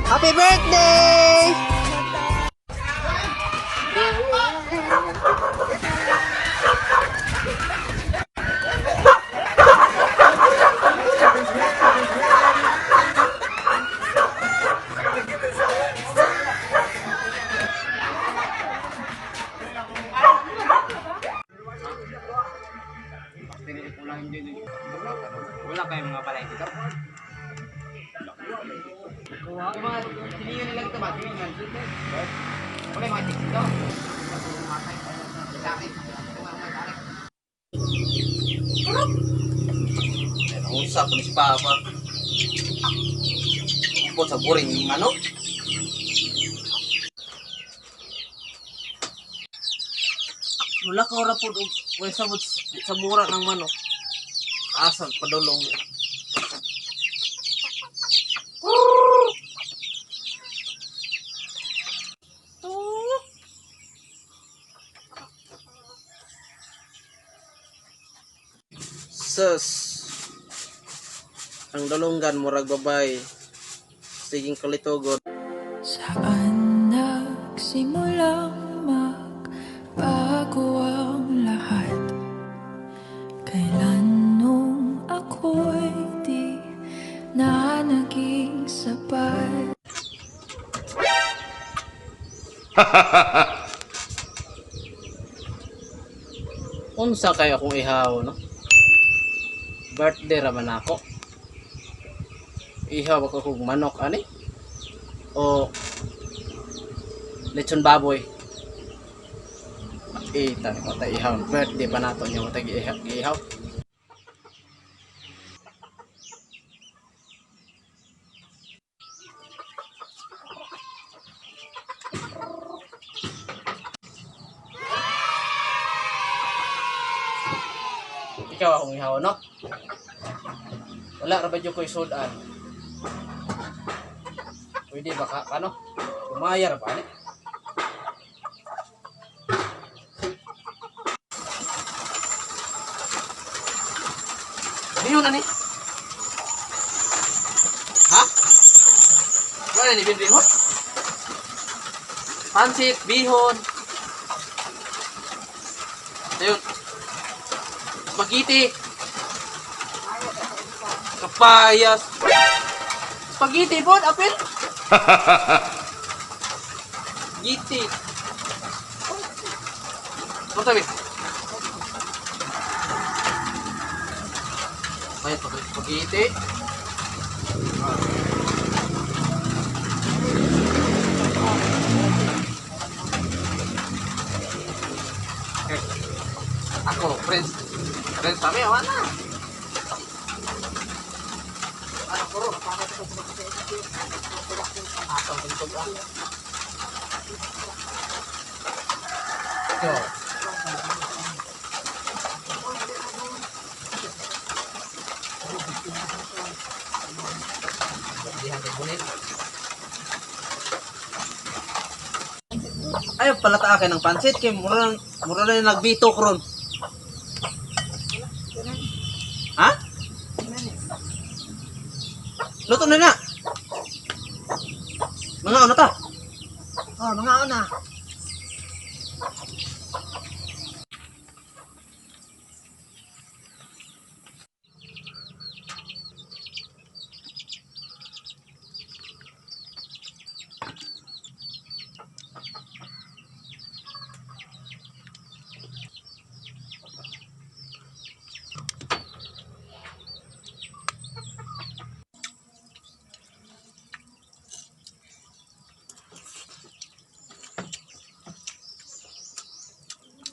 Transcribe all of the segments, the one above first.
Happy birthday! Wala kayong mga balay dito? Yung mga silingan nila dito ba? Silingan. Wala yung mga chicks dito? Ang usap ni si Papa. Ako sa boring yung manok. Wala ka ora po og way sabot sa mura ng manok. Asa padulong. Sus. Ang dalunggan murag babay. Siging kalitogon. Saan nagsimulang magbago ang lahat? Kailan nung ako'y di na naging sapat? Unsa kayo akong ihaw, no? Birthday ra man ako. Ihaw ako kog manok ani. O lechon baboy. Ita ni ko ihaw. Birthday pa nato niya mo tag ihaw. Ikaw akong ihaw, no? Wala ra ba jud ko'y sudan? Pwede ba ka, ano? Umaya ra ba ani? Bihon ani? Ha? Wala ni bihon? Pansit, bihon. Ayun. Spaghetti. Kapayas. Spaghetti po, apel. Giti. Ano tabi? Ay, spaghetti. Okay. Ako, friends. Friends kami, awan na. Ano ko ro? Ato, tugtog ah. Ito. Dihan kay bunit. Ayaw pala ta akin ng pansit kay mura mura na yung nagbito ron. Ha? Luto na na. Mga ano ta? Oh, mga una.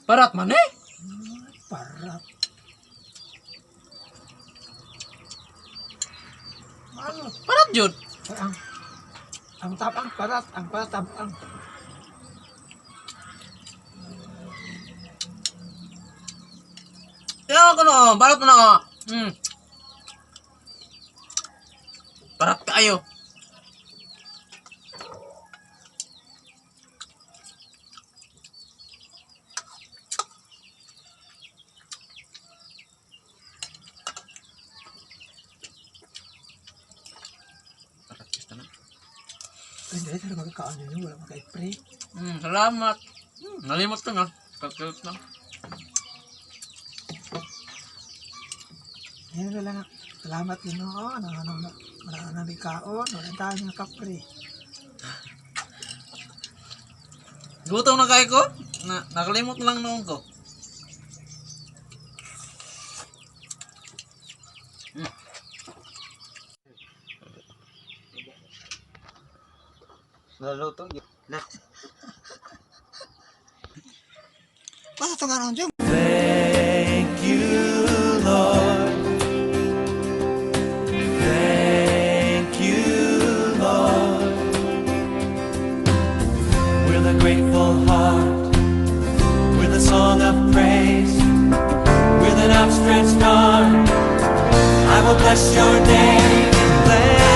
Parat man eh. Parat. Ano? Parat jud. Ang ang tapang parat, ang parat tapang. Kaya ako no, barat na ako. Parat kayo. Parat gusto na. Ay, dahil sa magkakaon ninyo, wala magka-pray. Salamat. Nalimot ko na. Kalkulit na. Ayun na lang. Salamat Ginoo. Ano, ano, ano, wala na may kaon, wala tayo nga kapre. Gutom na kayo ko. Na, nakalimot na lang noon ko. Naluto. Basta itong araw dyan. Thank you, Lord. Thank you, Lord. With a grateful heart, with a song of praise, with an outstretched arm, I will bless your name.